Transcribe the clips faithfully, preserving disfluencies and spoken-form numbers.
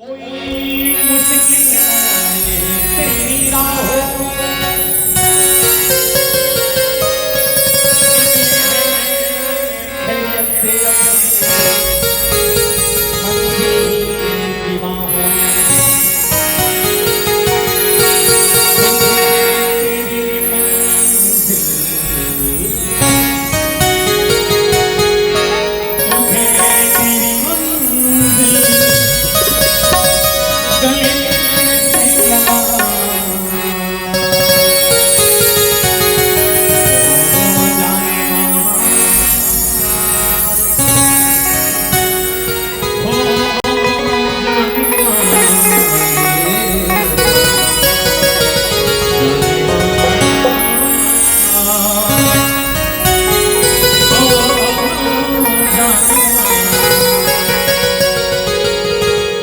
कोई मुश्किल ना आए तेरी राहों में। खैरियत से अपनी मंजिल की बाहों में। तेरी मंजिल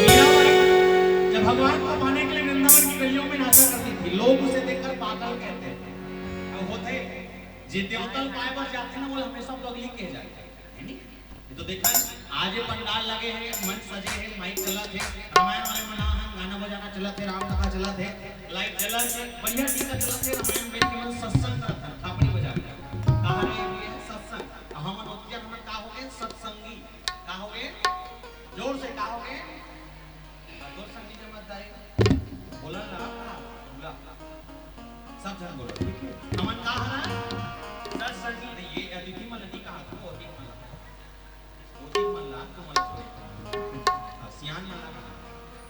मीराबाई जब भगवान को पाने के लिए वृंदावन की गलियों में नाचा करती थी, लोग उसे देखकर पागल कहते थे। अब होते जे देवता ल पाए बर जाथे ना, वो हमेशा पगली कहे जाथे, है नी? ये तो देखा, आज ये पंडाल लगे हे, मंच सजे हे, माइक चलत हे, रामायण वाले मन आए हे, गाना बजाना चलत हे, राम कथा चलत हे, लाइट जलत हे, बढ़िया टीका चलत हे, रामायण बैठ के मन सत्संग करत हे, थापड़ी बजा के। कहा रे ये सत्संग? हमन ओतिया हमन का हो गए? सत्संगी। का हो गए? जोर से का हो गए? तोर संगी जमत दाई। बोला ना, बोला। सब जन बोलो, ठीक है? हमन का हरा? सत्संगी नहीं, ये अतिथि मन नहीं कहा, वो अतिथि मन ला। अतिथि मन ला, तो मन ला। हाँ, सियान मन ला कहा।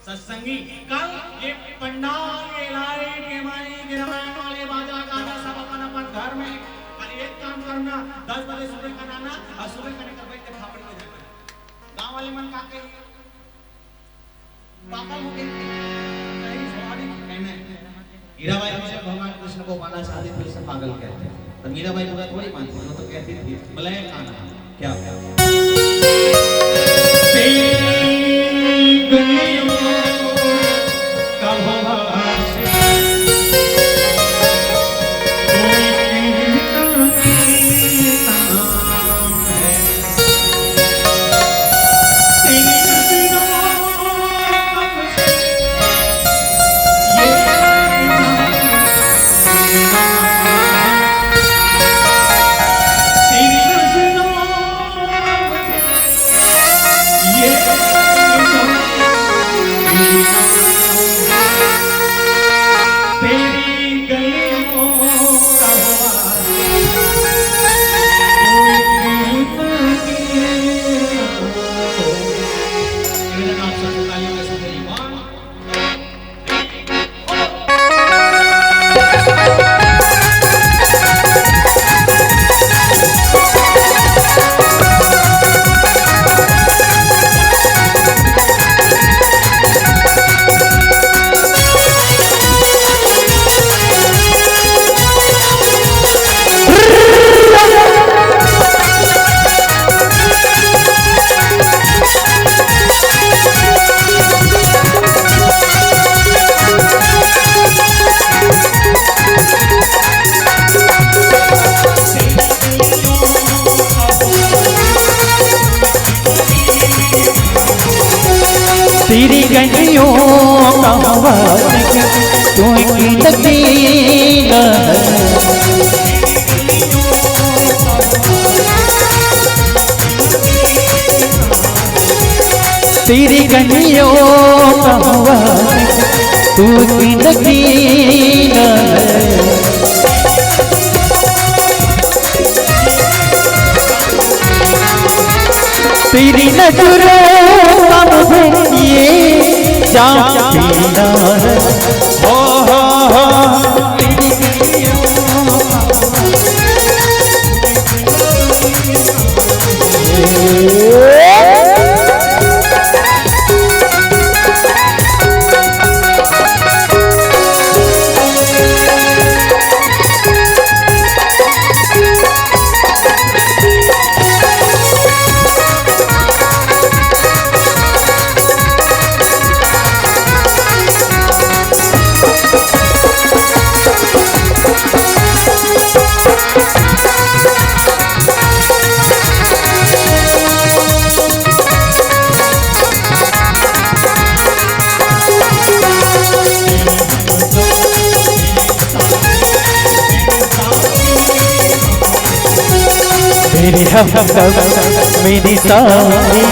सत्संगी, कल ये पंडाल, ये लाइट, ये माइक, ये रामायण वाले बाजा गाना सब अपन अपन घर में। खाली एक काम करना, दस बजे सुबह का आना और सुबह का निकल बैठ के थापड़ी बजाना। गांव वाले मन का कही? पागल हो गए थे। नहीं, सवारी कहना है। मीराबाई जी जब भगवान कृष्ण को पाना चाहती थी, उसे पागल कहते थे। तो मीराबाई बुरा थोड़ी मानती थी, वो तो कहती थी, "मलय काना, क्या?" तेरी गलियों का भवासी, कोई कहता नहीं है। तेरी गलियों का हवा तू की नगीना है। तेरी गलियों का हवा तू की नगीना है। तेरी नजरों का मुझे ये जाम पीना है। हो, हो, हो। मेरे हमदम, मेरे साथी,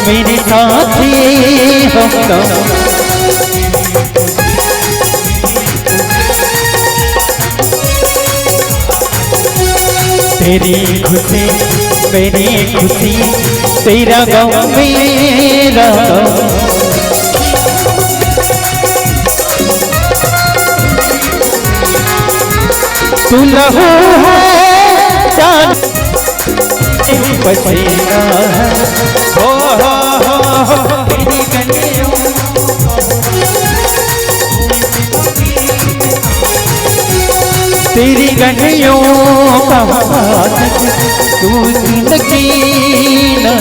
मेरे साथी हमदम। तेरी खुशी मेरी खुशी, तेरा गम मेरा गम। तू लहू है जान पसीना है। हो, हो, हो, हो। तेरी गलियों का तू जिंदगी न।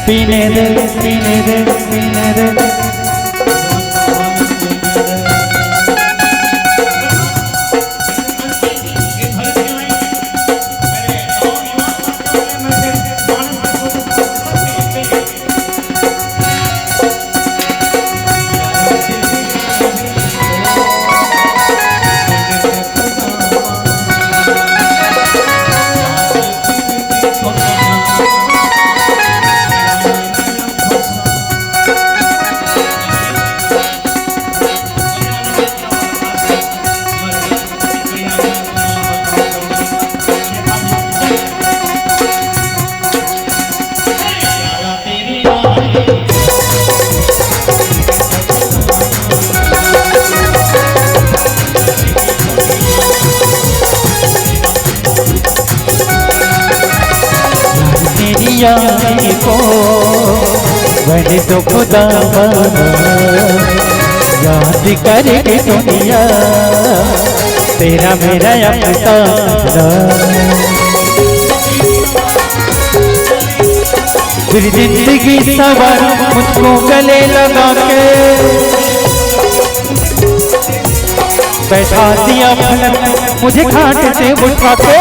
पीने दे, पीने दे, पीने दे। तेरी याद को बने तो खुदा बना, याद करेगी दुनिया तेरा मेरा अफसाना। फिर जिंदगी सवार मुझको गले लगा के बैठा दिया फलक मुझे खाट से उठा के।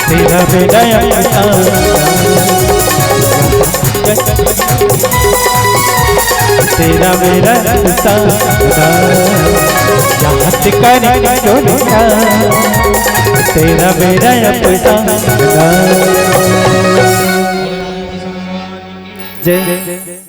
तेरा मेरा अफसाना, तेरा मेरा अफसाना, याद करेगी दुनिया तेरा मेरा अफसाना। जय